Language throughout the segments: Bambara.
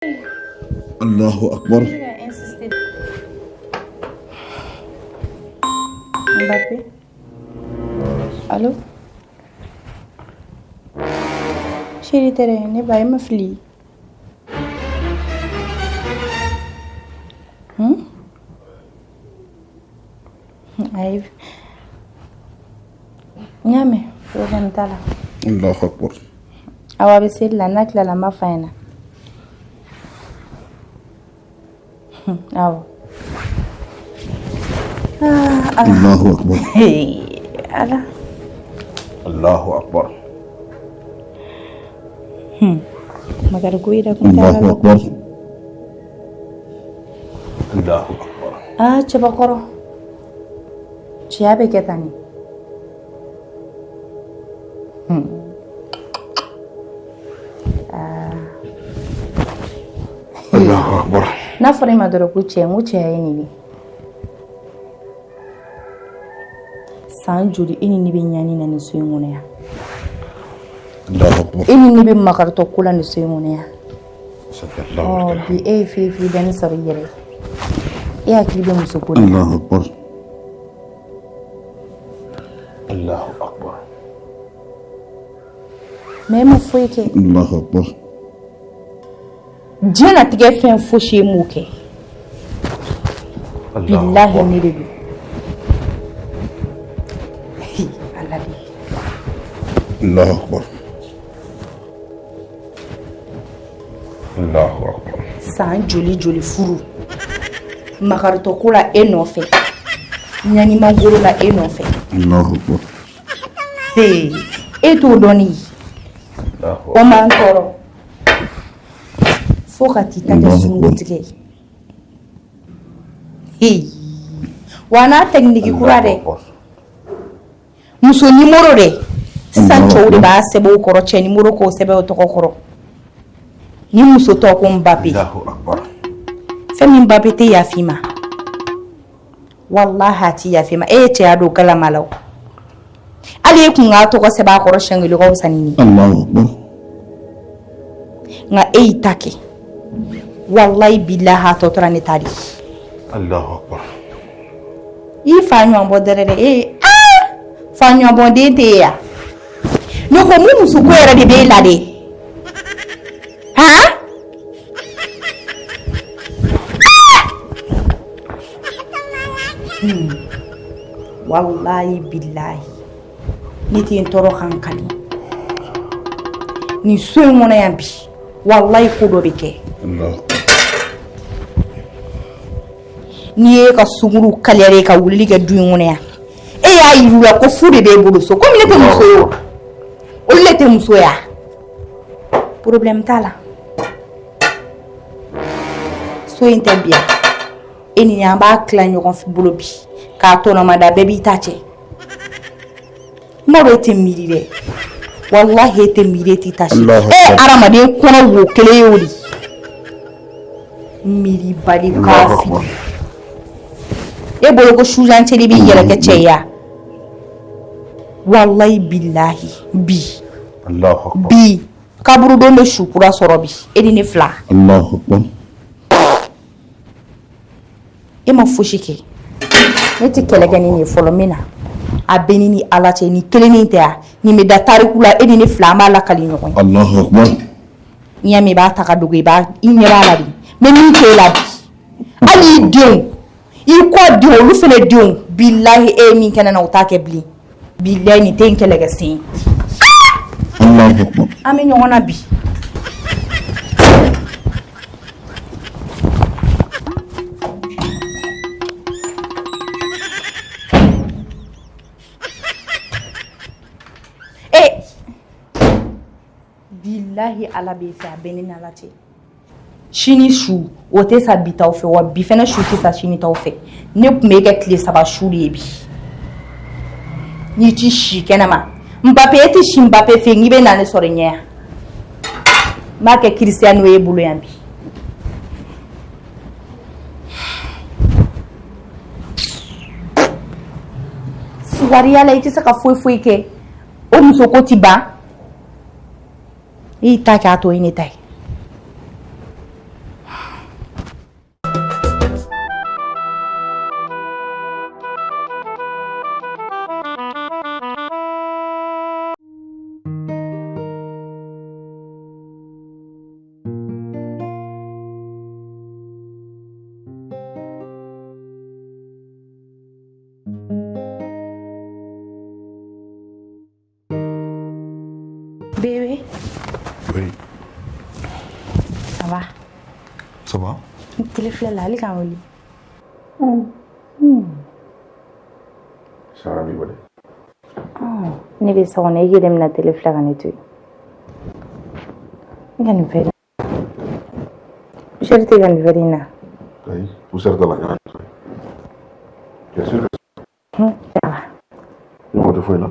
Allahu akbar. Mbappé. Allo. Chérie Tere ne ba e ma fili. Hmm? Ayi. N y'a mɛn problème t'a la. Allahu akbar. Awa a bɛ seli la n'a tilala n b'a f'a ɲɛna. Awɔ. Ah, Ala. Allahu akbar. Ala. Allahu akbar. Makari ko yɛrɛ kun t'a la Allahu akbar. Allahu akbar. Ah, cɛbakɔrɔ. Cɛya bɛ kɛ tan de. Allahu akbar. N'a fɔra e ma dɔrɔn ko cɛ, n ko cɛya ye nin de. San joli e ni ne bɛ ɲani na nin so in kɔnɔ yan? Allahu akbar. E ni ne bɛ makaritɔ ko la nin so in kɔnɔ yan. Allahu Ɔ akbar. bi e ye firifiri dɔɔni sɔrɔ i yɛrɛ ye. E hakili bɛ muso ko de la. Allahu akbar. Allahu akbar. Mais e ma foyi kɛ. Allahu akbar. Diɲɛlatigɛ fɛn fosi e m'o kɛ. Allahu Bilahi akbar. ne de don. Hi, Ala de. Allahu akbar. Allahu akbar. San joli joli furu. Makaritɔ ko la e nɔfɛ. Ɲanimangolo la e nɔfɛ. Allahu akbar. Hey, e t'o dɔn ne ye. Allahu O m'an tɔɔrɔ. Fo ka t'i ta kɛ Allahu sunkurutigɛ ye. Hey. Wa n'a tɛkiniki kura dɛ. akbar. Muso nimoro dɛ. Sisan Allahu cɛw de akbar. b'a sɛbɛn o kɔrɔ, cɛ nimoro k'o sɛbɛn o tɔgɔ kɔrɔ. Ni muso tɔgɔ ko Mbappe. Allahu akbar. Fɛn min Mbappe tɛ yafa i ma. Walahi a tɛ yafa i ma. E ye cɛya don galama la o. Hali e kun k'a tɔgɔ sɛbɛn a kɔrɔ siɲɛ kelen o ka fisa ni nin ye. Allahu akbar. Nka e y'i ta kɛ. Walahi bilahi a tɔ tora ne ta de ye. Allahu akbar. I fa ɲɔgɔn bɔ dɛrɛ dɛ ee aa fa ɲɔgɔn bɔ den tɛ ye yan. Ne ko mun muso ko yɛrɛ de b'e la dɛ. Han? Walahi bilahi ne tɛ n tɔɔrɔ ka n kali. Nin so in kɔnɔ yan bi walahi ko dɔ bɛ kɛ. Allahu akbar. N'i ye ka sunkuru kaliyalen ka wulili kɛ du in kɔnɔ yan e y'a yir'u la ko fu de b'e bolo so komi ne tɛ muso ye o olu de tɛ muso ya problème t'a la so in tɛ bi yan e ni ne an b'a tila ɲɔgɔn bolo bi k'a tɔnɔmada bɛɛ b'i ta cɛ n b'a dɔn e tɛ miiri dɛ walahi e tɛ miiri e t'i ta si Allahu e ye akbar. hadamaden kɔnɔ wo kelen ye o de miiribali Allahu kafiri akbar. e bolo ko sujanceli b'i yɛrɛ kɛ cɛ ya walayi bilahi bi Allahu akbar. bi kaburudon bɛ su kura sɔrɔ bi e ni ne fila Allahu akbar. e ma fosi kɛ ne tɛ kɛlɛ kɛ ni nin ye fɔlɔ n bɛ na a bɛ ne ni ala cɛ ni kelennin tɛ yan nin bɛ da tariku la e ni ne fila an b'a lakali ɲɔgɔn ye Allahu akbar. n'i y'a mɛn i b'a ta ka dogo i b'a i ɲɛ b'a la de n bɛ min k'e la bi hali i denw i kɔ denw olu fana denw bilahi e ye min kɛ ne na o t'a kɛ bilen bilahi nin tɛ n kɛlɛkɛ sen ye Allahu akbar. An bɛ ɲɔgɔn na bi e bilahi ala b'e fɛ a bɛ ne ni ala cɛ sini su o tɛ sa bi taw fɛ wa bi fɛnɛ su tɛ sa sini taw fɛ ne tun bɛ kɛ tile saba su de ye bi n'i ti si kɛnɛma Mbappe e tɛ si Mbappe fɛ yen n'i bɛ na ne sɔrɔ i ɲɛ yan n b'a kɛ Cristiano ye bolo yan bi fugariya la i tɛ se ka foyi foyi kɛ o muso ko ti ban i y'i ta kɛ a tɔ ye ne ta ye. Ça va? Télé filɛ la, hali k'an wele. Sara b'i wele. Ne bɛ so kɔnɔ, e k'e de bɛna télé filɛ ka ne to yen. Ne ka nin verre poussière tɛ ka nin verre in na. Ayi, poussière t'a la kana. Bien sûr. Ça va. I mago tɛ foyi la.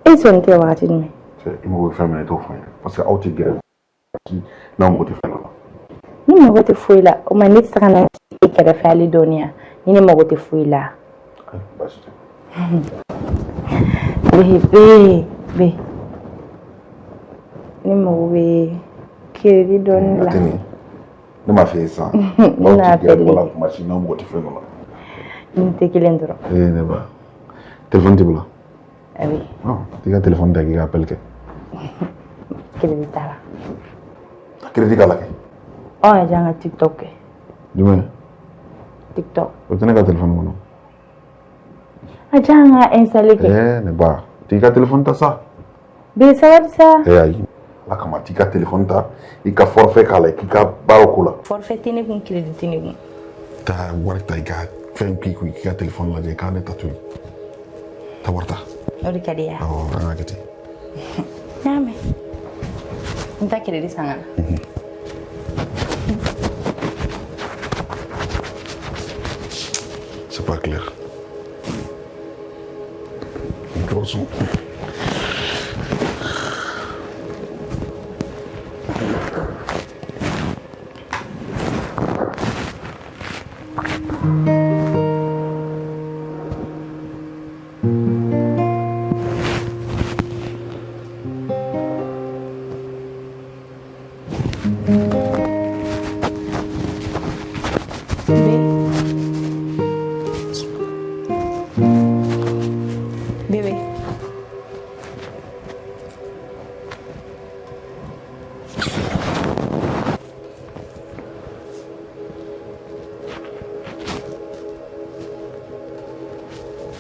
E sɔnni tɛ wagati jumɛn? Cɛ, i mago bɛ fɛn min na i t'o fɔ n ye parce que aw tɛ gɛrɛ n'aw mago tɛ fɛn dɔ la. Ne mago tɛ foyi la, o ma ne tɛ se ka na e kɛrɛfɛ hali dɔɔni yan ni ne mago tɛ foyi la. Ayi, baasi tɛ. Bébé, bébé. Ne mago bɛ crédit dɔɔni la. A tɛ nin ye. Ne m'a f'i ye sisan. N'aw tɛ gɛrɛ mɔgɔ la kuma si n'aw mago tɛ fɛn dɔ la. Nin tɛ kelen dɔrɔn. Ee ne ba, téléphone t'i bolo? Ah oui. I ka téléphone ta k'i ka appel kɛ. Crédit t'a la. Crédit k'a la kɛ. Ɔ a an ka TikTok kɛ. Jumɛn? TikTok. O tɛ ne ka téléphone kɔnɔ. A diya an ka installer kɛ. Ee ne ba, t'i ka téléphone ta sa. Bébé sabali sa. Ee ayi. Ala kama t'i ka téléphone ta, i ka forfait k'a la, i k'i ka baaraw k'o la. Forfait tɛ ne kun, crédit tɛ ne kun. Taa wari ta i ka fɛn k'i kun, i k'i ka téléphone lajɛ, k'a ne ta to yen. Taa wari ta. O de ka di ye. Awɔ, an k'a kɛ ten. N y'a mɛn. N taa crédit san ka na. C'est pas clair. Grosso. Bébé.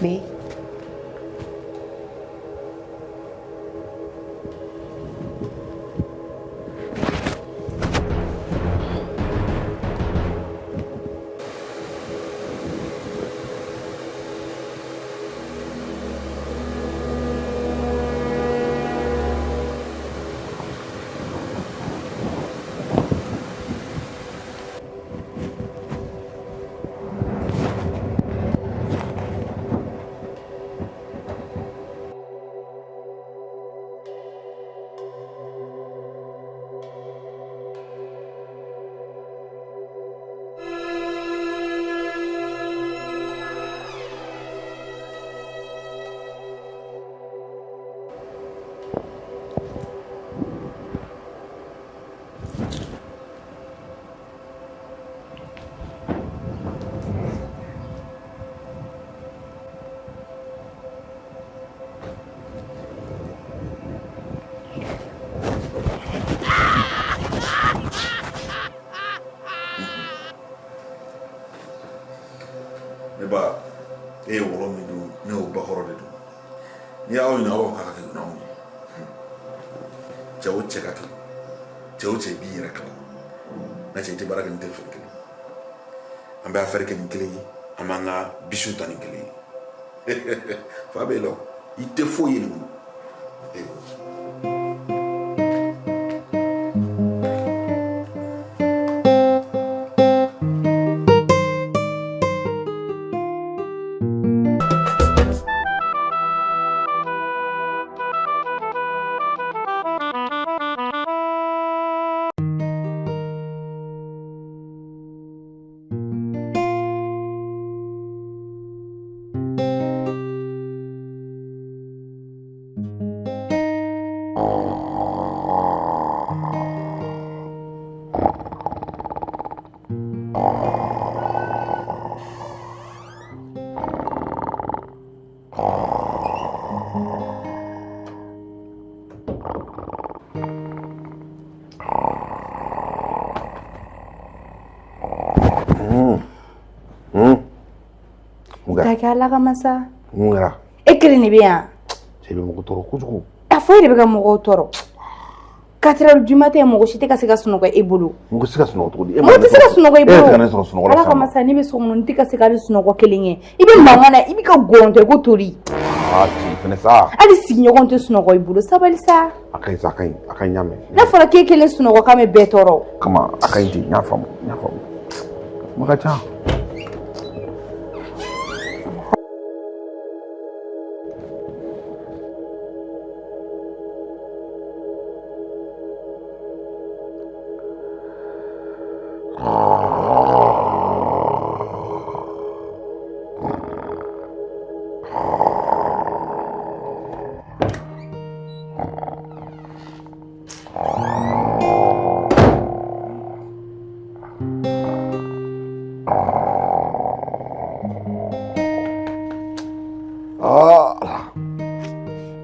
Bébé. Ne ba, e ye wɔlɔ min dun, ne y'o bakɔrɔ de dun. N'i y'aw ɲininka, aw b'a fɔ k'a ka kɛ n'anw ye. Cɛ o cɛ ka kɛ, cɛ o cɛ i b'i yɛrɛ kalama. N'a cɛ i tɛ baara kɛ ni telefɔni kelen ye. An bɛ affaire kɛ ni kelen ye, an b'an ka bisiw ta ni kelen ye. Fa b'e la o, i tɛ foyi ye nin kɔnɔ. K'a kɛ Ala kama sa. Mun kɛra? E kelen de bɛ yan. Cɛ bɛ mɔgɔ tɔɔrɔ kojugu. A foyi de bɛ ka mɔgɔw tɔɔrɔ. 4 heures du matin, mɔgɔ si tɛ ka se ka sunɔgɔ e bolo. Mɔgɔ tɛ se ka sunɔgɔ cogo di? Mɔgɔ tɛ se ka sunɔgɔ i bolo. E yɛrɛ tɛ ka ne sɔrɔ sunɔgɔ la. Ala kama sa, ne bɛ so kɔnɔ, n tɛ ka se ka hali sunɔgɔ kelen kɛ. I bɛ mankan na, i bɛ ka gɔrɔntɔ i ko tori. Aa cɛ, fɛnɛ sa. Hali sigiɲɔgɔn tɛ sunɔgɔ i bolo, sabali sa. A ka ɲi sa, a ka ɲi, a ka ɲi, n y'a mɛn. N'a fɔra k'e kelen sunɔgɔ kan bɛ bɛɛ tɔɔrɔ. Kama, a ka ɲi ten, n y'a faamu, n y'a faamu. Kuma ka ca.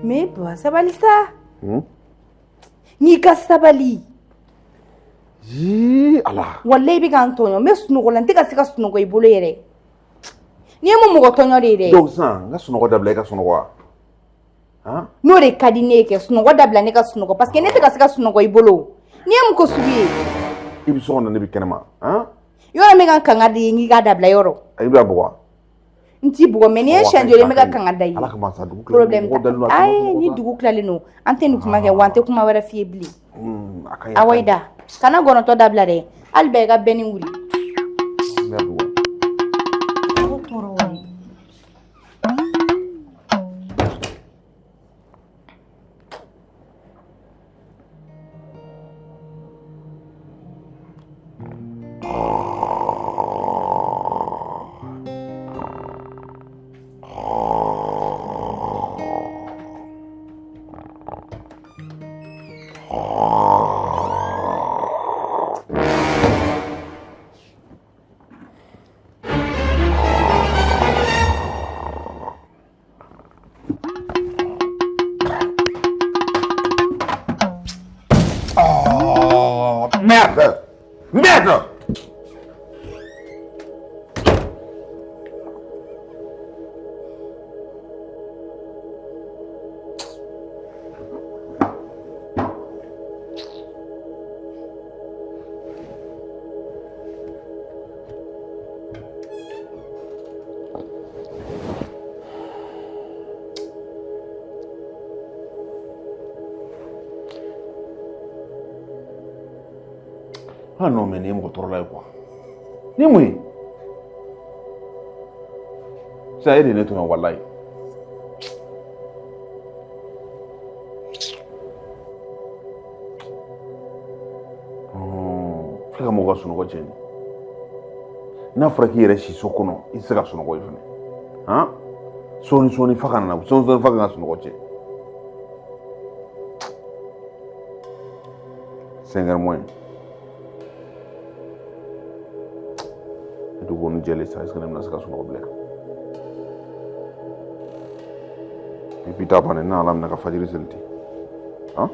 Mais bon, sabali sa. N'i ka sabali. Yii Ala. Walayi i bɛ ka n tɔɲɔ, n bɛ sunɔgɔ la, n tɛ ka se ka sunɔgɔ i bolo yɛrɛ. N'i ye mun mɔgɔ tɔɲɔ de ye dɛ. Donc sisan n ka sunɔgɔ dabila i ka sunɔgɔ wa? Han? N'o de ka di ne ye kɛ sunɔgɔ dabila ne ka sunɔgɔ parce que ne tɛ ka se ka sunɔgɔ i bolo. N'i ye mun ko sugu ye? I bɛ so kɔnɔ, ne bɛ kɛnɛma. Han? Yɔrɔ n bɛ ka kanga da i ye, n k'i k'a dabila yɔrɔ. I bɛ bugɔ wa? N t'i bugɔ mais n'i ye siɲɛ joli n bɛ ka kanga da i ye. Ala kama sa, dugu tilalen don, mɔgɔw dalen don. Ayi, ni dugu tilalen don, an tɛ nin kuma kɛ wa an tɛ kuma wɛrɛ f'i ye bilen. A ka ɲi. Awa i da. Kana gɔnɔtɔ dabila dɛ. Hali bɛɛ i ka bɛnni wuli. Oh, merde! Merde! Ah non, mais nin ye mɔgɔ tɔɔrɔla ye quoi. Ni mun ye? Sisan e de ye ne tɔɲɔ walayi. Fo ka mɔgɔ ka sunɔgɔ tiɲɛ. N'a fɔra k'i yɛrɛ si so kɔnɔ, i tɛ se ka sunɔgɔ yen fɛnɛ. Han? Sɔɔni sɔɔni fa ka na, sɔɔni sɔɔni fa ka na sunɔgɔ tiɲɛ. 5 heures moins. Dugu ni jɛlen sa, est-ce que ne bɛna se ka sunɔgɔ bilen? Et puis ta bannen, n'a Ala minɛ ka fajiri seli ten. Han?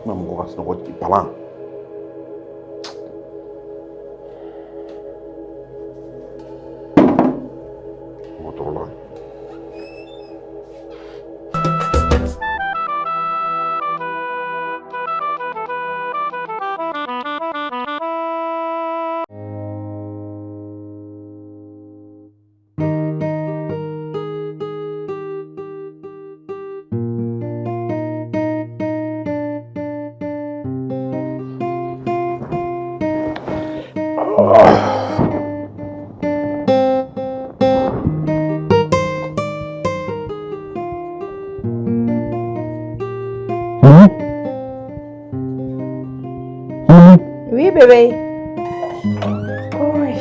N ma mɔgɔ ka sunɔgɔ balan. Mɔgɔ tɔɔrɔla. Oui, bébé. Oui.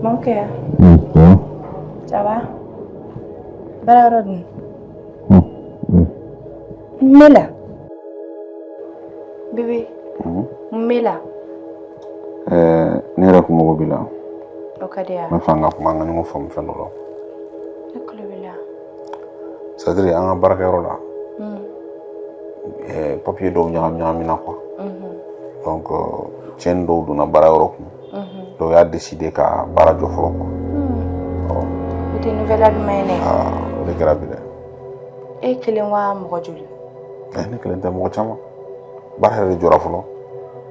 Mon cœur. Ça va? Baara yɔrɔ dun? N bɛ la. Bébé. N bɛ la. Ne yɛrɛ kun mago b'i la. O ka di yan. N bɛ fɛ an ka kuma, an ka ɲɔgɔn faamu fɛn dɔ la. Ne tulo b'i la. C'est à dire an ka baarakɛyɔrɔ la. Papier dɔw ɲagami ɲagamina quoi. Donc tiɲɛni dɔw donna baara yɔrɔ kun. Dɔw y'a décider ka baara jɔ fɔlɔ quoi. O tɛ nouvelle jumɛn ye dɛ? O de kɛra bi dɛ. E kelen wa mɔgɔ joli? Ne kelen tɛ, mɔgɔ caman. Baara yɛrɛ de jɔra fɔlɔ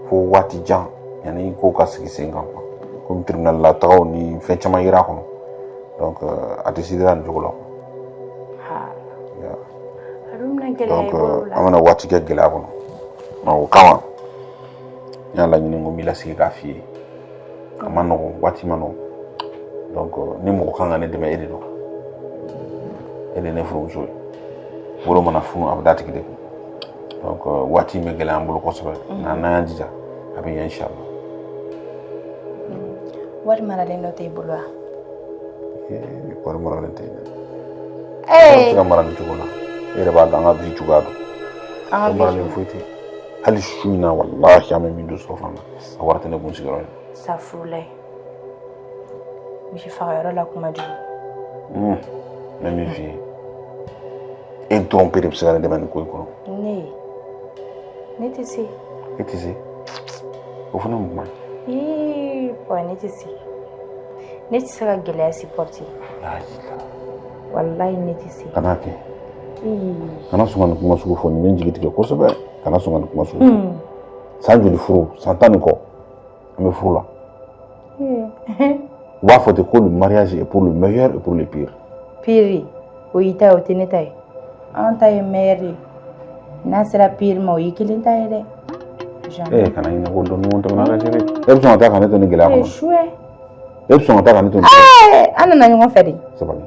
fo waati jan yanni kow ka sigi sen kan quoi. Komi tribunal la tagaw ni fɛn caman yera a kɔnɔ, donc a décidera nin cogo la quoi. Ha. Yeah. A dun bɛna gɛlɛya Donc i bolo la. an bɛna waati kɛ gɛlɛya kɔnɔ. Donc o kama n y'a laɲini ko n b'i lasigi k'a f'i ye. A ma nɔgɔn, waati ma nɔgɔn. Donc ni mɔgɔ kan ka ne dɛmɛ, e de don. E de ye ne furumuso ye. Bolo mana funu, a bɛ d'a tigi de kun. Donc waati in bɛ gɛlɛya an bolo kosɛbɛ, nka n'an y'an jija, a bɛ ɲɛ inshallah. Wari maralen dɔ t'e bolo wa? Wari maralen tɛ yen dɛ. Wari tɛ se Ee. ka mara nin cogo la. E yɛrɛ b'a dɔn an ka vie cogoya don. An ka Wari vie maralen cogo. foyi tɛ yen. Hali su in na, walahi, an bɛ min dun surɔfana na, a wari tɛ ne kun sigiyɔrɔ in na. Safurulayi. Misi fagayɔrɔ la kuma jugu. N bɛ min f'i ye, e dɔrɔn pe de bɛ se ka ne dɛmɛ nin ko in kɔnɔ. Ne. Ne tɛ se. E tɛ se? O fana mun kuma ye? Ii, bɔn ne tɛ se. Ne tɛ se ka gɛlɛya supporter. Walayi ne tɛ se. Kana kɛ. Ii. Kana sɔn ka nin kuma sugu fɔ. Nin bɛ n jigi tigɛ kosɛbɛ. Kana sɔn ka nin kuma sugu fɔ. San joli furu? San 10 ni kɔ an bɛ furu la. U b'a fɔ ten ko le mariage est pour le meilleur et pour le pire. Pire, o y'i ta ye, o tɛ ne ta ye. Anw ta ye meilleur ye. N'a sera pire ma, o y'i kelen ta ye dɛ. Jamais. Eh, kana ɲinɛ ko dɔn ɲɔgɔn tɛmɛna ka chérie. E bɛ sɔn ka taa ka ne to nin gɛlɛya Eh, kɔnɔ? chouette. E bɛ sɔn ka taa ka ne to nin gɛlɛya? Eh, an nana ɲɔgɔn fɛ de. Sabali.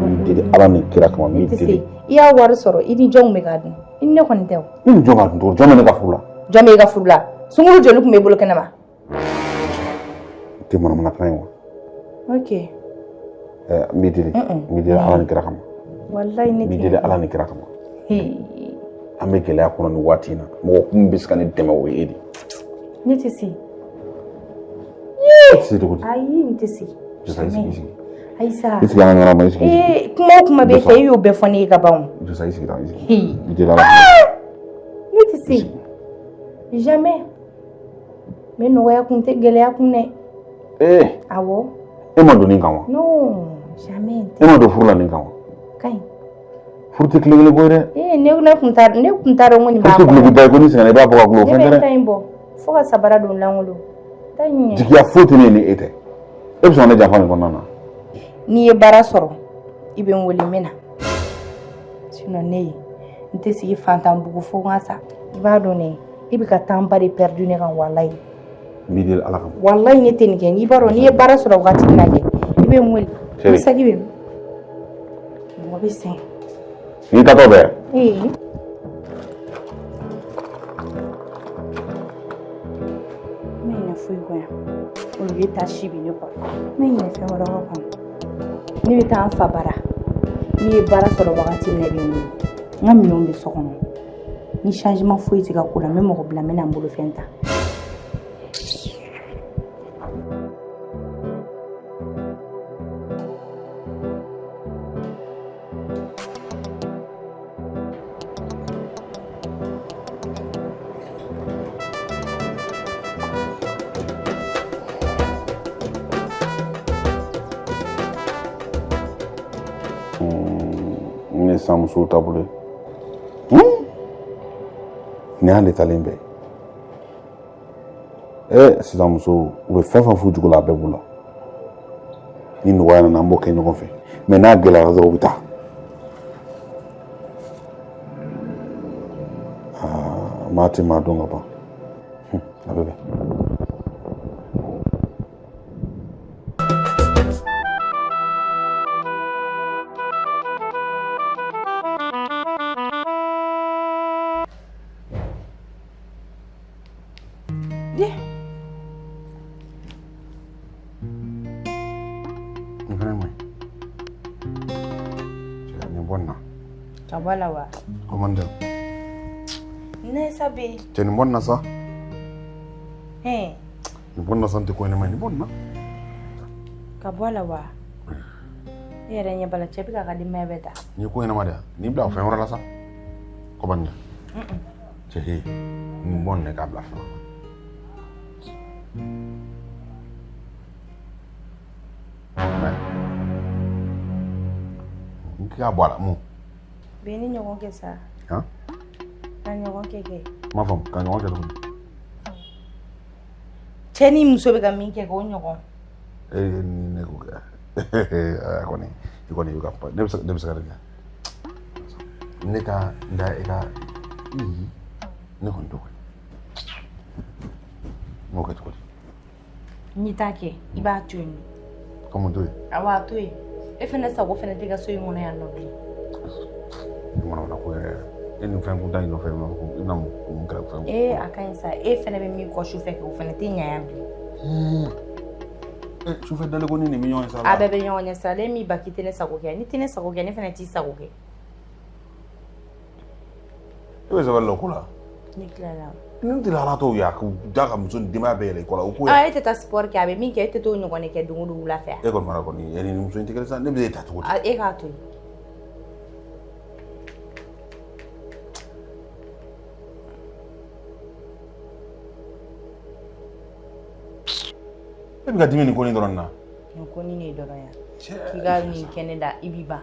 N b'i deli Ala ni kira kama, n Ne b'i tɛ se. deli. I y'a wari sɔrɔ, i ni jɔnw bɛ k'a dun? I ni ne kɔni tɛ o. Ne ni jɔn b'a dun cogo? Jɔn bɛ ne ka furu la? Jɔn bɛ i ka furu la? Sunkuru joli tun b'e bolo kɛnɛma? O tɛ manamanakan ye wa? Ok. N b'i deli. N b'i deli Ala ni kira kama. Walayi ne N b'i tɛ. deli Ala ni kira kama. Hee. An bɛ gɛlɛya kɔnɔ nin waati in na. Mɔgɔ kun bɛ se ka ne dɛmɛ, o ye e de ye. Ne tɛ se. E tɛ se cogo di? Ayi, n tɛ se. Jɔ sa, i sigi, i sigi. Ayi sa. I sigi an ka ɲɔgɔn ma, i sigi. I sigi. Ee, kuma o kuma b'e fɛ, e y'o bɛɛ fɔ ne ye ka ban o. Jɔ sa, i sigi tan, i sigi. Hee. N b'i deli Ala kama. Ne tɛ se. Jamais. N bɛ nɔgɔya kun tɛ gɛlɛya kun dɛ. Ee, Awɔ. e ma don nin kan wa? Non, jamais n tɛ. E ma don furu la nin kan wa? Ka ɲi. Furu tɛ tile kelen ko ye dɛ. Ee, ne kun t'a dɔn ko nin b'a Furu tɛ kɔnɔ. duloki da ye ko n'i sɛgɛnna i b'a bɔ ka gulo, o Ne fɛn bɛ tɛ n ta dɛ. in bɔ fo ka sabara don lankolon. Ta in ɲɛ. Jigiya foyi tɛ ne ye ni e tɛ. E bɛ sɔn ka ne janfa nin kɔnɔna na? N'i ye baara sɔrɔ, i bɛ n wele, n bɛ na. Sinon ne ye, n tɛ sigi fantan bugu fo n ka sa. I b'a dɔn dɛ, i bɛ ka temps ba de perdu ne kan walayi. N b'i deli Ala kama. Walayi ne tɛ nin kɛ. N'i b'a dɔn n'i ye baara sɔrɔ wagati min na kɛ, i bɛ n wele. Chérie. N saki bɛ min? Mɔgɔ bɛ sɛgɛn. N'i taatɔ bɛ yan. Ee. N ma ɲinɛ foyi kɔ yan. Olu ye taa si bi ne kɔ. N ma ɲinɛ fɛn wɛrɛ kɔ kɔni. Ne bɛ taa n fa bara. N'i ye baara sɔrɔ wagati min na, i bɛ n wele. N ka minɛnw bɛ so kɔnɔ. Ni changement foyi tɛ ka ko la, n bɛ mɔgɔ bila, n bɛ na n bolofɛn ta. Ne ye san musow taabolo ye. Nin y'ale talen bɛɛ ye. Sisan musow, u bɛ fɛn fɛn f'u jugu la, a bɛɛ b'u la. Ni nɔgɔya nana, an b'o kɛ ɲɔgɔn fɛ, mɛ n'a gɛlɛyara dɔrɔn, u bɛ taa. Aa, maa tɛ maa dɔn ka ban. A bɛ bɛn. Di. Nin fana ye mun ye? Cɛ, nin bɔ nin na. Ka bɔ a la wa? O man jan. Ne sabe. Cɛ, nin bɔ nin na sa. Hɛn. Nin bɔ nin na sa, n tɛ ko ɲɛnama ye. Nin bɔ nin na. Ka bɔ a la wa? E yɛrɛ ɲɛ b'a la, cɛ bɛ k'a ka denbaya bɛɛ ta. Nin ye ko ɲɛnama de ye. Nin bila fɛn wɛrɛ la sa. Ko man jan. Cɛ, he, nin bɔ nin na k'a bila fɛn wɛrɛ la. N k'i k'a bɔ a la mun? Bɛ ni ɲɔgɔn kɛ sa. Han? Ka ɲɔgɔn kɛ kɛ. N m'a faamu, ka ɲɔgɔn kɛ cogo di? Cɛ ni muso bɛ ka min kɛ k'o ɲɔgɔn. E ni ne ko kɛ. A kɔni, i kɔni i bɛ ka kuma. Ne bɛ se ka nin kɛ. Ne ka n da e ka ne kɔni t'o kɛ. N b'o kɛ cogo di? N'i t'a kɛ, i b'a to yen nɔ. Ko mun to yen? Awɔ, a to yen. E fɛnɛ sago fɛnɛ tɛ ka so in kɔnɔ yan nɔ bilen. I mana ko yɛrɛ. E ni fɛn kuntan in nɔfɛ, i bɛna mun kɛlɛ fɛn? Ee, a ka ɲi sa. E fɛnɛ bɛ min kɔ sufɛ kɛ, o fɛnɛ tɛ ɲa yan bilen. Sufɛ dalen ko ni nin bɛ ɲɔgɔn ye sa. A bɛɛ bɛ ɲɔgɔn ɲɛ sa. Ale m'i ba k'i tɛ ne sago kɛ. N'i tɛ ne sago kɛ, ne fɛnɛ t'i sago kɛ. E bɛ sabali la o ko la. Ne tilala. Ni tɛ ala tɔw ye a ka da ka muso ni denbaya bɛɛ yɛlɛ i kɔ la o ko ye. E tɛ taa sport kɛ, a bɛ min kɛ, e tɛ t'o ɲɔgɔn de kɛ don o don wula fɛ. E kɔni mara kɔni, e ni muso in tɛ kelen sa, ne bɛ e ta cogo di? E k'a to yen. E bɛ ka dimi nin ko nin dɔrɔn na. Nin ko nin de dɔrɔn ya. K'i ka nin kɛ ne la, i b'i ban.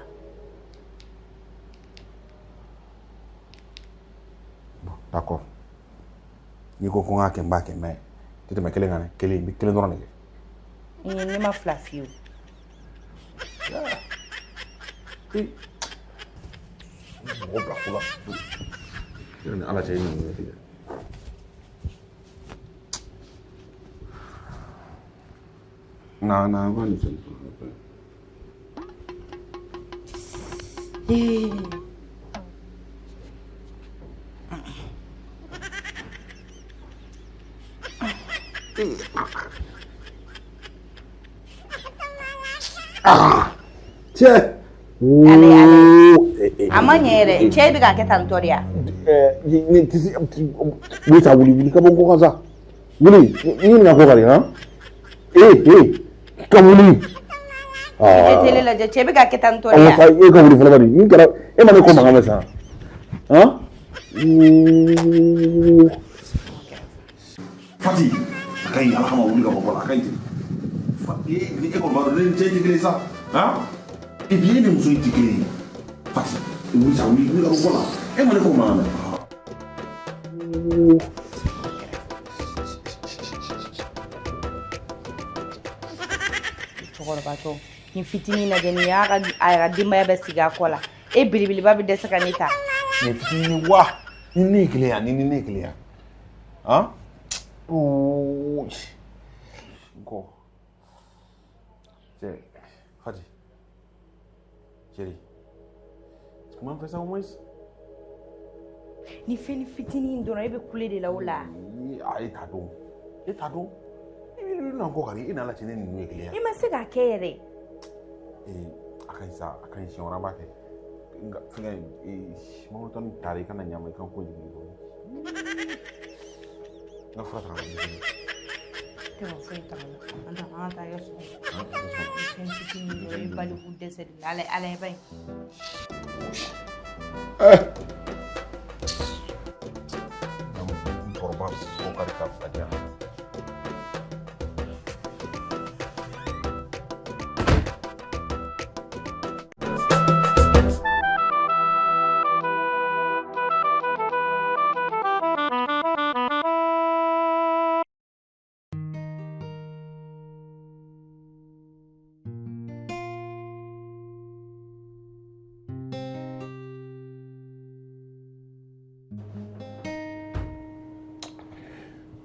Bon, d'accord. N'i ko ko n k'a kɛ, n b'a kɛ, mais tɛ tɛmɛ kelen kan dɛ. Kelen, n bɛ kelen dɔrɔn de kɛ. Ne ma fila f'i ye o. Mɔgɔ bila ko la. E ni Ala cɛ, e ni mun ye? Na na n ka nin fɛn. Cɛ. Ale ale. A ma ɲɛ yɛrɛ. Cɛ bɛ k'a kɛ tan tɔ de ya. Ni tɛ se, wuli sa, wuli, wuli ka bɔ n kɔ kan sa. Wuli, n ɲininka ko ka di han. Ee ee, ka wuli. I tɛ télé lajɛ, cɛ bɛ k'a kɛ tan tɔ de ya. Awɔ sa, e ka wuli fɔlɔ bani. N kɛra, e ma ne ko mankan mɛn sisan. Han? Fati, a ka ɲi Ala kama, wuli ka bɔ bɔ la, a ka ɲi ten. Fati, e kɔni b'a dɔn ne ni cɛ tɛ kelen ye sa. Han? Et puis e ni muso in tɛ kelen ye. Fati, wuli sa, wuli, wuli ka bɔ bɔ la. E ma ne ko mankan mɛn. Cɛkɔrɔbatɔ, nin fitinin lajɛ, nin y'a ka a ka denbaya bɛɛ sigi a kɔ la. E belebeleba bɛ dɛsɛ ka ne ta. Nin fitinin wa, ni ne ye kelen yan, ni ne ye kelen yan. Han? Ooo. N kɔ. Cɛ, Fati. Chérie. Kuma n fɛ sa au moins. Ni fɛn fitinin dɔrɔn, e bɛ kule de la o la. A e t'a dɔn. E t'a dɔn. I bɛ na n kɔ ka di, e n'a la cɛ ne ni ninnu ye kelen ye. I ma se k'a kɛ yɛrɛ. Ee, a ka ɲi sa, a ka ɲi, siɲɛ wɛrɛ an b'a kɛ. Nka fɛngɛ, mangoro tɔni taara, i kana ɲa ma, i ka ko jigin dɔɔni. N ka fura ta ka na di. Tɛ foyi ta la. An ta an ka taa kɛ so. Fɛn fitinin dɔrɔn, i baliku dɛsɛ de la. Ala ala ye ba ye. N kɔrɔba ko kari ka fila di yan.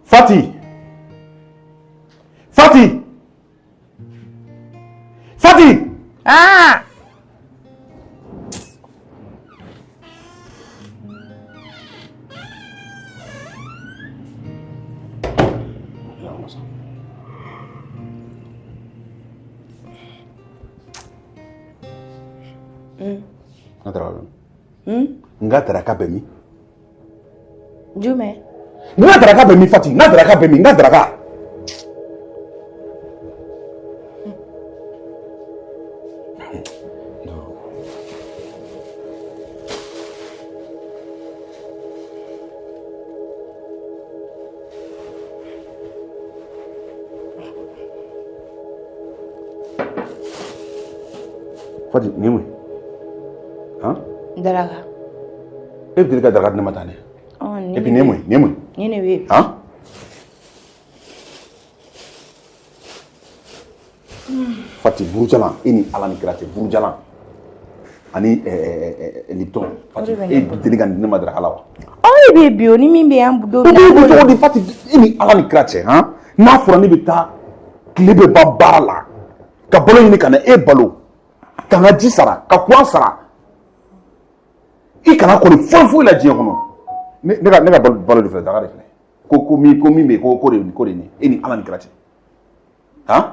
Fati! Fati! Fati! Ah! N ka daraka bɛ min? N ka daraka bɛ min? Jumɛn? N ka daraka bɛ min, Fati? N ka daraka bɛ min? N ka daraka. Fati, nin ye mun ye? Han? Daraka. E bɛ deli ka daraka di ne ma tan dɛ. Et puis nin ye mun ye? Nin ye mun ye? Nin de bɛ yen. Han? Fati burujalan e ni Ala ni kira cɛ burujalan ani Lipton Fati e bɛ deli ka nin di ne ma daraka la wa? Aw de bɛ bi o ni min bɛ yan don min na. O bɛ cogo di Fati e ni Ala ni kira cɛ han? N'a fɔra ne bɛ taa tile bɛ ban baara la ka balo ɲini ka na e balo ka n ka ji sara ka courant sara i kana kɔni foyi foyi la diɲɛ kɔnɔ ne ka balo de filɛ daga de filɛ ko min bɛ yen ko de nin e ni Ala ni kira cɛ han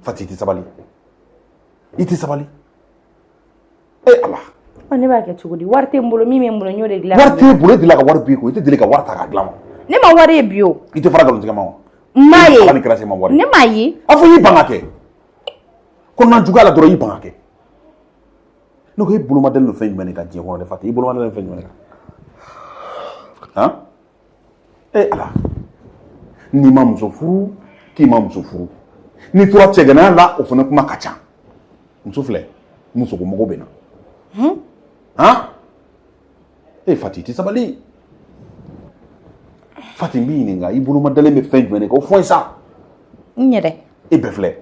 Fati i tɛ sabali i tɛ sabali e Ala. Ne b'a kɛ cogo di wari tɛ n bolo min bɛ n bolo n y'o de dilan. Wari t'e bolo e delila ka wari b'i kun i tɛ deli ka wari ta k'a dilan wa. Ne ma wari ye bi o. I tɛ fara nkalontigɛ ma wa. N m'a ye. Ala ni kira cɛ ma wari. Ne m'a ye. A fɔ i y'i ban ka kɛ kɔnɔna juguya la dɔrɔn i y'i ban ka kɛ. Ne ko e bolo ma dalen don fɛn jumɛn de kan diɲɛ kɔnɔ dɛ Fati i bolo ma dalen don fɛn jumɛn de kan han e Ala n'i ma muso furu k'i ma muso furu n'i tora cɛganaya la o fana kuma ka ca muso filɛ muso ko mago bɛ na han e Fati i tɛ sabali Fati n b'i ɲininka i bolo ma dalen bɛ fɛn jumɛn de kan o fɔ n ye sa. N yɛrɛ. E bɛɛ filɛ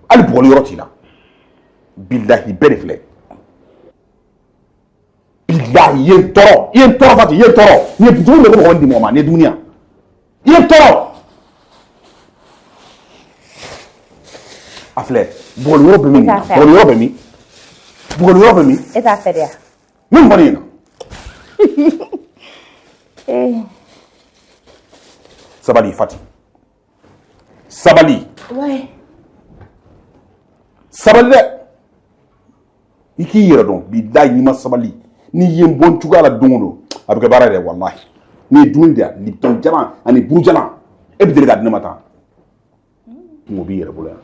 hali bugɔli yɔrɔ t'i la. Bilahi bɛɛ de filɛ bilahi i ye n tɔɔrɔ i ye n tɔɔrɔ Fati i ye n tɔɔrɔ nin ye dumuni bɛ ko mɔgɔ di mɔgɔ ma nin ye dumuni ya i ye n tɔɔrɔ a filɛ bugɔli yɔrɔ bɛ min bugɔli yɔrɔ bɛ min bugɔli yɔrɔ bɛ min e t'a fɛ de ya min fɔ ne ɲɛna sabali Fati sabali sabali dɛ i k'i yɛrɛ dɔn bilahi n'i ma sabali n'i ye n bɔ n cogoya la don o don a bɛ kɛ baara yɛrɛ walahi n'i ye dumuni di yan Lipton jalan ani burujalan e bɛ deli k'a di ne ma tan kungo b'i yɛrɛ bolo yan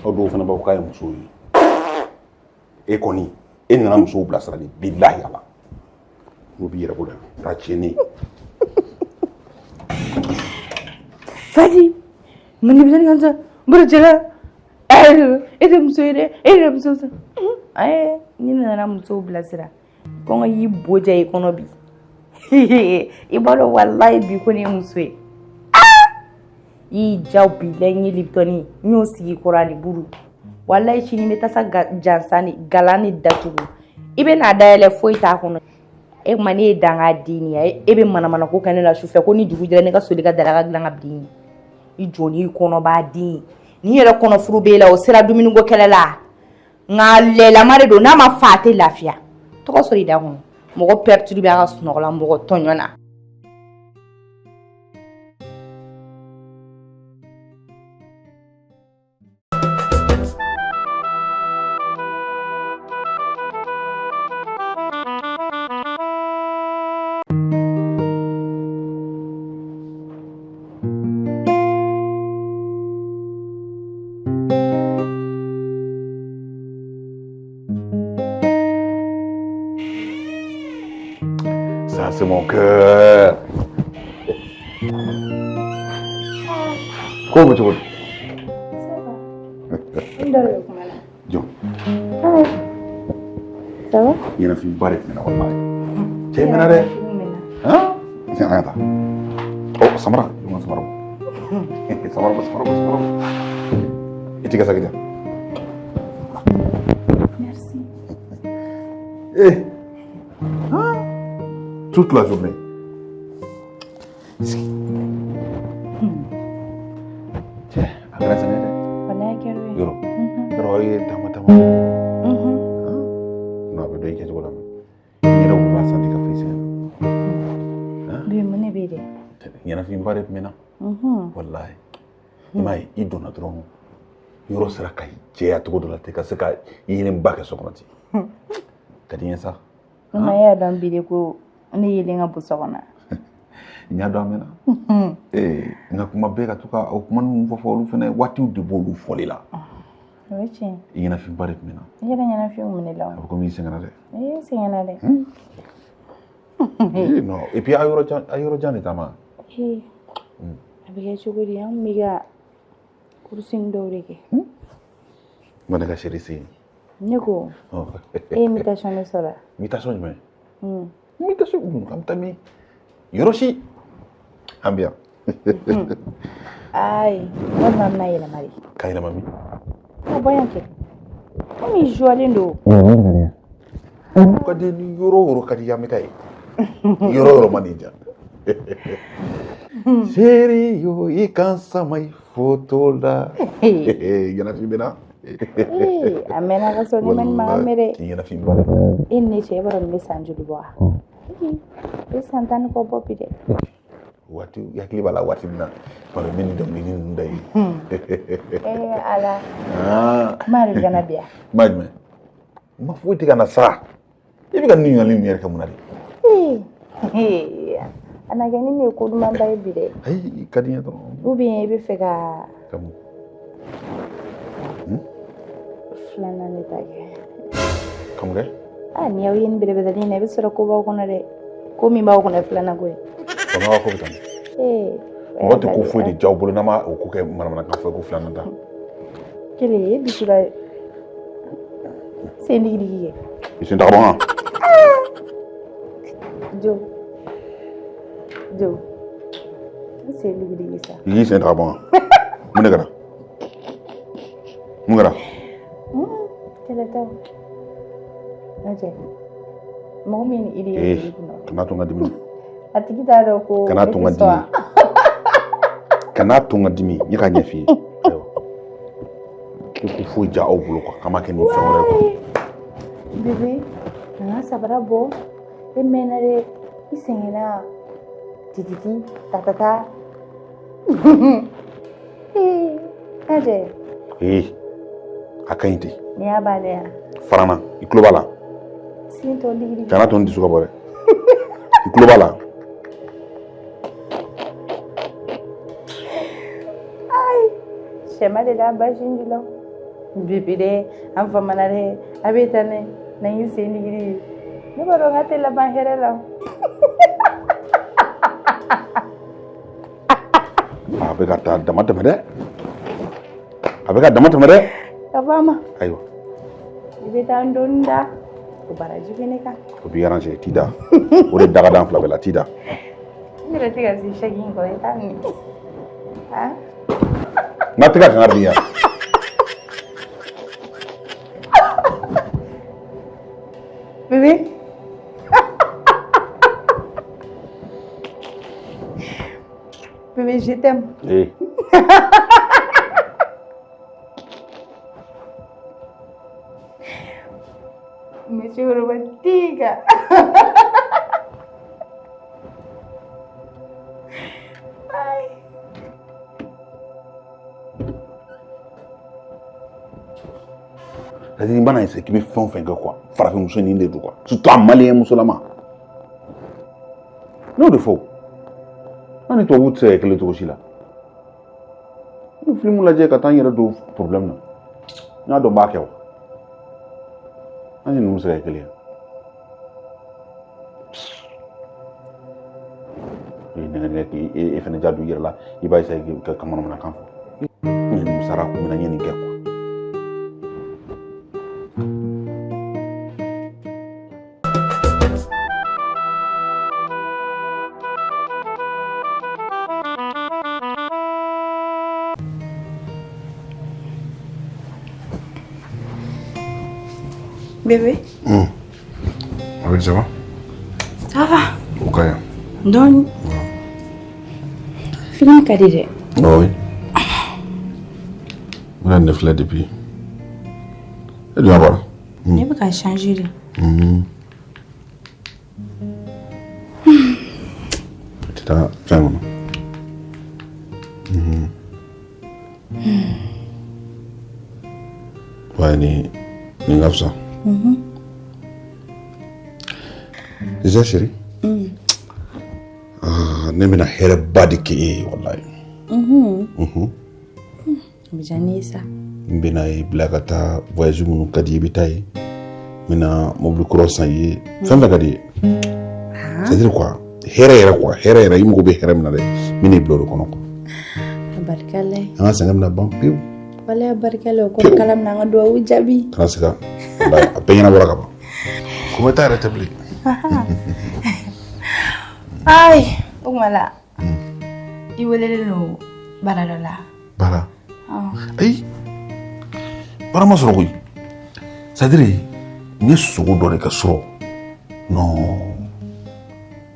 aw dɔw fana b'a fɔ k'a ye musow ye e kɔni e nana musow bilasira de bilahi ala kungo b'i yɛrɛ bolo yan k'a tiɲɛni. Fati mun de bɛ ka sa burujalan e tɛ muso ye dɛ e yɛrɛ muso sa ayi ni nana musow bilasira kɔngɔ y'i bo ja i kɔnɔ bi i b'a dɔn walayi bi ko ne ye muso ye i y'i ja bilayi n ye Liptɔni n y'o sigi kɔrɔ ani buru walayi sini n bɛ tasa jansan ni galan ni datugu i bɛ n'a dayɛlɛ foyi t'a kɔnɔ e kuma ne ye danga den ye e bɛ manamanako kɛ ne la sufɛ ko ni dugu jɛra ne ka soli ka daraka dilan ka bila i ɲɛ i jɔ n'i kɔnɔbaa den ni yɛrɛ kɔnɔfuru b'e la o sera dumuniko kɛlɛ la nka lɛlama de don n'a ma fa a tɛ lafiya tɔgɔ sɔrɔ i da kɔnɔ mɔgɔ perturbé a ka sunɔgɔ la mɔgɔ tɔɲɔ na. Ça, c'est mon cœur. Ko bɛ cogo di? Jɔn. Ça va? Ɲɛnafinba de tun bɛ na walahi. Cɛ mɛnna dɛ. Han? An ka taa. Oh, samara. Jɔn ka samara bɔ. Samara bɔ, samara bɔ, samara bɔ. I t'i ka saki di yan. Merci. Eh. Toute la journée. Cɛ, a kɛra sɛgɛn dɛ. Walayi a kɛra o ye. Yɔrɔ. Yɔrɔ aw ye taama taama. Non, a bɛ dɔn i kɛcogo la. I yɛrɛ ko b'a santi ka foyi sɛgɛn. Bi mun de bɛ yen dɛ? Ɲɛnafinba de tun bɛ na. Walayi. I m'a ye i donna dɔrɔn yɔrɔ sera ka jɛya cogo dɔ la ten ka se ka yeelenba kɛ so kɔnɔ ten. Ka di n ye sa. Mama e y'a dɔn bi de ko ne yelen ka bon so kɔnɔ. N y'a dɔn a mɛnna. Ee n ka kuma bɛɛ ka to ka o kuma ninnu fɔ fɔ olu fana waatiw de b'olu fɔli la. O ye tiɲɛ. I ɲɛnafinba de tun bɛ na. I yɛrɛ ɲɛnafin kun bɛ ne la o. A bɛ komi i sɛgɛnna dɛ. Ee n sɛgɛnna dɛ. Ee non et puis a yɔrɔ jan de taama. Ee a bɛ kɛ cogo di an kun bɛ ka course dɔw de kɛ. N ko ne ka chérie se yen. Ne ko e ye invitation de sɔrɔ. Invitation jumɛn? Invitation an bɛ taa min? Yɔrɔ si an bɛ yan. Ayi, walima an bɛna yɛlɛma de. Ka yɛlɛma min? Ka bɔ yan kɛ. Komi i joilen don. Ka di ni yɔrɔ o yɔrɔ ka di, an bɛ taa yen. Yɔrɔ o yɔrɔ ma nin diya. Chérie yo, i kan sama i foto la. Ɲɛnafin bɛ na. Ee, a mɛnna ka sɔrɔ ne ma nin mankan mɛn dɛ. Ɲɛnafin b'a la. E ni ne cɛ, e b'a dɔn nin bɛ san joli bɔ wa? E bɛ san 10 ni kɔ bɔ bi dɛ. Waati hakili b'a la waati min na, tuma bɛɛ n bɛ nin dɔnkili ninnu da yen. Ee Ala. Kuma yɛrɛ bɛ ka na bi yan. Kuma jumɛn? Ma foyi tɛ ka na sa. I bɛ ka nin ɲininkali ninnu yɛrɛ kɛ mun na de? Ee, a na kɛ ni ne ye ko dumanba ye bi dɛ. Ayi, i ka di n ye dɔrɔn. Ou bien i bɛ fɛ ka. Ka mun? Filanan de ta kɛ. Ka mun kɛ? Aa, n'i y'aw ye nin bɛrɛbɛrɛnin in na, i bɛ sɔrɔ ko b'aw kɔnɔ dɛ. Ko min b'aw kɔnɔ ye filanan ko ye. Fanga ko bɛ tan. Ee. Mɔgɔ tɛ ko foyi de diya aw bolo n'a ma o ko kɛ manamanakan fɔ ko filanan ta. Kelen e dusu la sen digidigi kɛ. I sen tagama wa? Jo. Jo. I sen digidigi sa. I k'i sen tagama wa? Mun de kɛra? Mun kɛra? Kɛlɛ tɛ o. N'o tɛ. Mɔgɔ min ni i de ye. Kana to n ka dimi. A tigi t'a dɔn ko. Kana to n ka dimi. Kana to n ka dimi. N ye k'a ɲɛf'i ye. Ayiwa. Ko ko foyi diya aw bolo quoi. K'an ma kɛ nin fɛn wɛrɛ ye quoi. Bébé, an ka sabara bɔ. E mɛnna dɛ. I sɛgɛnna. Tititi, tatata. Ee, lajɛ. Ee, a ka ɲi ten. Nin y'a bannen ya. Farana, i tulo b'a la. Sen tɔ digidigi. Kana to n dusu ka bɔ dɛ. I tulo b'a la. Ayi, sɛ ma deli a ba sin ji la. Bébé dɛ, an famana dɛ. A bɛ tan dɛ. N'an y'i sen digidigi. Ne b'a dɔn k'a tɛ laban hɛrɛ la. A bɛ ka taa dama tɛmɛ dɛ. A bɛ ka dama tɛmɛ dɛ. Ka fɔ a ma. Ayiwa. I bɛ taa n doni da. O baraji bɛ ne kan. O b'i arranger, t'i da. O de da ka d'an fila bɛɛ la, t'i da. N yɛrɛ tɛ ka se sɛki in kɔrɔ, i t'a minɛ. N ka tɛgɛ kan ka di yan. Bébé. Bébé, je t'aime. Eh. Monsieur romantique. Aïe. C'est-à-dire, i mana essayer k'i bɛ fɛn o fɛn kɛ quoi, farafin muso nin de don quoi, surtout a malien musolama. Ne y'o de fɔ o. An ni tubabuw tɛ se ka kɛ kelen cogo si la. N bɛ film lajɛ ka taa n yɛrɛ don problème na. N y'a dɔn n b'a kɛ o. An ni ninnu bɛ se ka kɛ kelen ye. I nɛgɛ nɛgɛ k'i e fana ja don i yɛrɛ la, i b'a essayer ka manamanakan fɔ. N ye nin sara kun min na, n ye nin kɛ quoi. Bébé. Oui, ça va? Ça va. O ka ɲi. Dɔɔni. Film ka di dɛ. Ah oui. N bɛna nin de filɛ depuis. E dun y'a bɔ a la? Ne bɛ ka changer de. Tɛ taa fɛn kɔnɔ. Ouais, nin ka fisa. Déjà chérie. Ah, ne bɛna hɛrɛba de kɛ e ye walayi. O bɛ diya ne ye sa. N bɛna i bila ka taa voyage minnu ka di i bɛ taa yen. N bɛna mobili kura san i ye. Fɛn fɛn ka di i ye. C'est à dire quoi, hɛrɛ yɛrɛ quoi, hɛrɛ yɛrɛ, i mago bɛ hɛrɛ min na dɛ, n bɛna i bila o de kɔnɔ quoi. A barika la ye. An ka sɛgɛn bɛna ban pewu. Wala barika la o kɔrɔ k'Ala bɛna an ka duwawu jaabi. Kana siga. Walayi a bɛɛ ɲɛnabɔra ka ban. Ko bɛ taa yɛrɛ tɛ bilen. Ayi, o tuma la i welelen don baara dɔ la. Baara? Ayi, baara ma sɔrɔ koyi. C'est à dire n ye sogo dɔ de kɛ surɔ. Non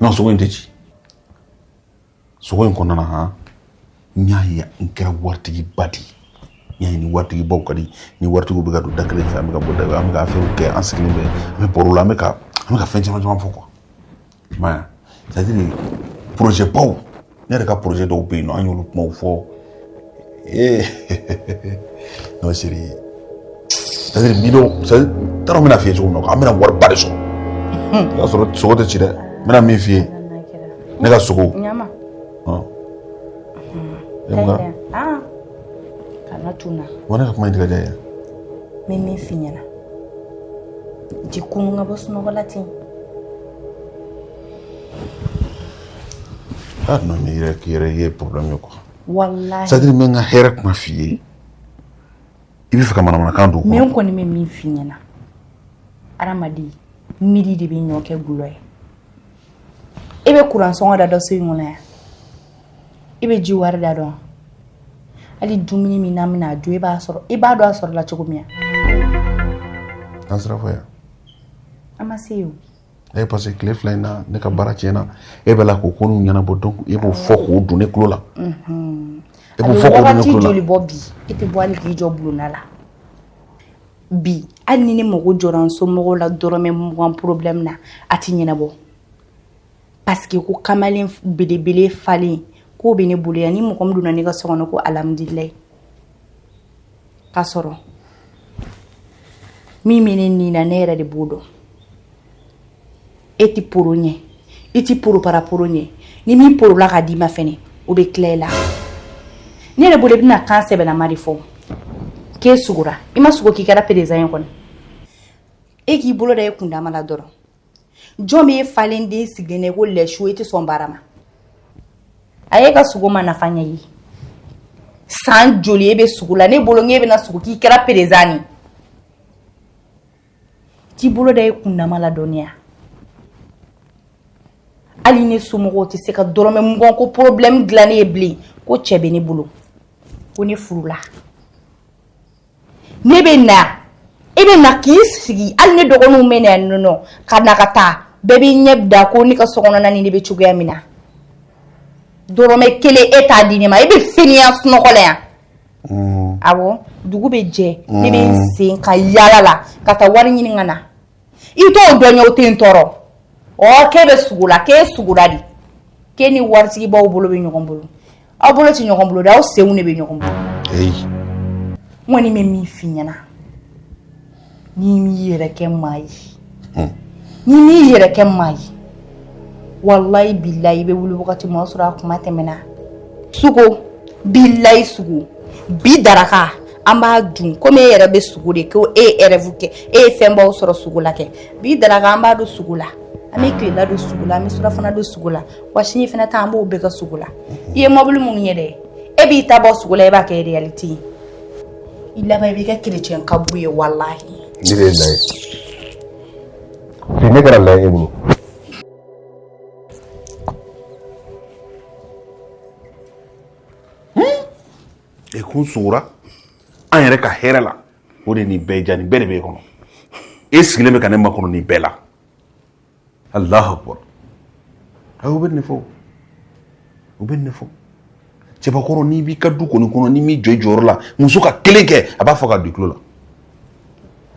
non, sogo in tɛ ci. Sogo in kɔnɔna na han, n y'a ye n kɛra waritigiba de ye. N y'a ye ni waritigibaw ka di, ni waritigiw bɛ ka don da kelen fɛ, an bɛ ka bɔ da, an bɛ ka affaire kɛ, an sigilen bɛ, an bɛ baro la, an bɛ ka fɛn caman caman fɔ quoi. I m'a ye, c'est à dire projet baw, ne yɛrɛ ka projet dɔw bɛ yen nɔ, an y'olu kumaw fɔ. Ee non chérie, c'est à dire million, c'est à dire n t'a dɔn n bɛna f'i ye cogo min na, an bɛna wariba de sɔrɔ. O y'a sɔrɔ sogo tɛ ci dɛ. N bɛna min f'i ye, ne ka sogo. Ɲama. Ɔn. E mun kɛra? Ah, kana tuna. Wa ne ka kuma in tɛ ka diya i ye. N bɛ min f'i ɲɛna, n ti kunun ka bɔ sunɔgɔ la ten. Ah non, mais yɛrɛ k'i yɛrɛ ye problème ye quoi. Walahi. C'est à dire n bɛ n ka hɛrɛ kuma f'i ye, i bɛ fɛ ka manamanakan don o Mais kɔnɔ. n kɔni bɛ min f'i ɲɛna, hadamaden miiri de bɛ ɲɔ kɛ gulɔ ye. E bɛ kuran sɔngɔ da dɔn so in kɔnɔ yan, e bɛ ji wari da dɔn, hali dumuni min n'an bɛna a dun, e b'a sɔrɔ, i b'a dɔn a sɔrɔla cogo min. An sera fɔ yan. An ma se yen o. E parce que tile 2 in na, ne ka baara tiɲɛna, e bɛ la k'o ko ninnu ɲɛnabɔ, donc e b'o fɔ k'o don ne tulo la. E A b'o bɛ fɔ k'o don ne wagati tulo la. joli bɔ bi, e tɛ bɔ hali k'i jɔ bulonda la bi. Hali ni ne mago jɔra n somɔgɔw la dɔrɔmɛ 20 problème na, a ti ɲɛnabɔ, parce que ko kamalen belebele falen k'o bɛ ne bolo yan. Ni mɔgɔ min donna ne ka so kɔnɔ ko alhamdulilayi, k'a sɔrɔ min bɛ ne nin na, ne yɛrɛ de b'o dɔn. E ti poro ɲɛ, i ti poro para poro ɲɛ. Ni min porola ka d'i ma fɛnɛ, o bɛ tila i la. Ne yɛrɛ bolo, i bɛna kan sɛbɛlama de fɔ k'e sugora. I ma sugo k'i kɛra président ye kɔni. E k'i bolo da e kundama la dɔrɔn, jɔn b'e falen den sigilen na ko lɛsu, e tɛ sɔn baara ma. A ye ka sogo ma nafa ɲɛ ye. San joli e bɛ sugo la? Ne bolo, n k'e bɛna sugo k'i kɛra président ye. T'i bolo da e kundama la dɔɔniya. Hali ne somɔgɔw tɛ se ka dɔrɔmɛ 20 ko problème dilan ne ye bilen, ko cɛ bɛ ne bolo, ko ne furula. Ne bɛ na, e bɛ na k'i sigi. Hali ne dɔgɔninw bɛ na yan nɔ ka na ka taa, bɛɛ b'i ɲɛ da ko ne ka sokɔnɔna ni ne bɛ cogoya min na. Dɔrɔmɛ 1 e t'a di ne ma. E bɛ finiya sunɔgɔ la yan. Awɔ, dugu bɛ jɛ, ne bɛ n sen ka yaala la ka taa wari ɲini ka na. I t'o dɔn ye, o tɛ n tɔɔrɔ. Ɔ k'e bɛ sugo la, k'e sugora de, k'e ni waritigibaw bolo bɛ ɲɔgɔn bolo. Aw bolo tɛ ɲɔgɔn bolo dɛ, aw senw de bɛ ɲɔgɔn bolo. Eyi. N kɔni bɛ min f'i ɲɛna, n'i m'i yɛrɛ kɛ maa ye, n'i m'i yɛrɛ kɛ maa ye, walayi bilayi, i bɛ wuli wagati min, o y'a sɔrɔ a kuma tɛmɛna. Sugo bilayi, sugo bi daraka an b'a dun komi e yɛrɛ bɛ sugo de, ko e ye rêve kɛ, e ye fɛnbaw sɔrɔ sugo la kɛ. Bi daraka an b'a don sugo la, an bɛ tilela don sugo la, an bɛ surafana don sugo la, wa sini fana ta an b'o bɛɛ kɛ sugo la. I ye mɔbili minnu ye dɛ, e b'i ta bɔ sugo la, e b'a kɛ réalité ye. I laban i b'i kɛ chrétien kaburu ye, walahi. Ne de ye layi bi, ne kɛra layi e bolo. E kun sugora an yɛrɛ ka hɛrɛ la, o de nin bɛɛ diya, nin bɛɛ de b'e kɔnɔ. E sigilen bɛ ka ne makɔnɔ nin bɛɛ la. Alahu akbar. Ayi, u bɛ nin fɔ, u bɛ nin fɔ. Cɛbakɔrɔ, n'i b'i ka du kɔni kɔnɔ, n'i m'i jɔ i jɔyɔrɔ la, muso ka kelen kɛ, a b'a fɔ ka don i tulo la.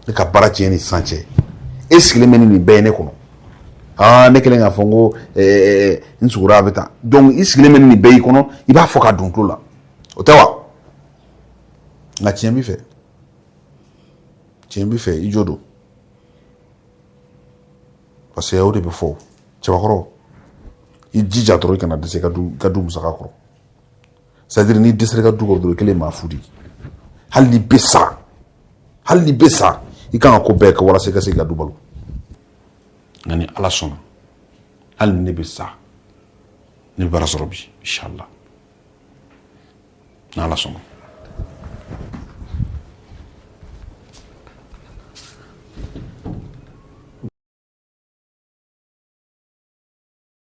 Ne ka baara tiɲɛ ni sisan cɛ, e sigilen bɛ ni nin bɛɛ ye ne kɔnɔ. Aa, ne kɛlen k'a fɔ n ko n sugora, a bɛ tan. Donc i sigilen bɛ ni nin bɛɛ y'i kɔnɔ, i b'a fɔ ka don tulo la, o tɛ wa? Nka tiɲɛ b'i fɛ, tiɲɛ b'i fɛ, i jo don, parce que o de bɛ fɔ. Cɛbakɔrɔ, i jija dɔrɔn i kana dɛsɛ i ka du musaka kɔrɔ. C'est à dire n'i dɛsɛra i ka du kɔrɔ dɔrɔn, i kɛlen maa fu de ye. Hali n'i bɛ sa, hali n'i bɛ sa, i kan ka ko bɛɛ kɛ walasa i ka se k'i ka du balo. Nka ni Ala sɔnna, hali ni ne bɛ sa, ne bɛ baara sɔrɔ bi, inshallah, n'Ala sɔnna.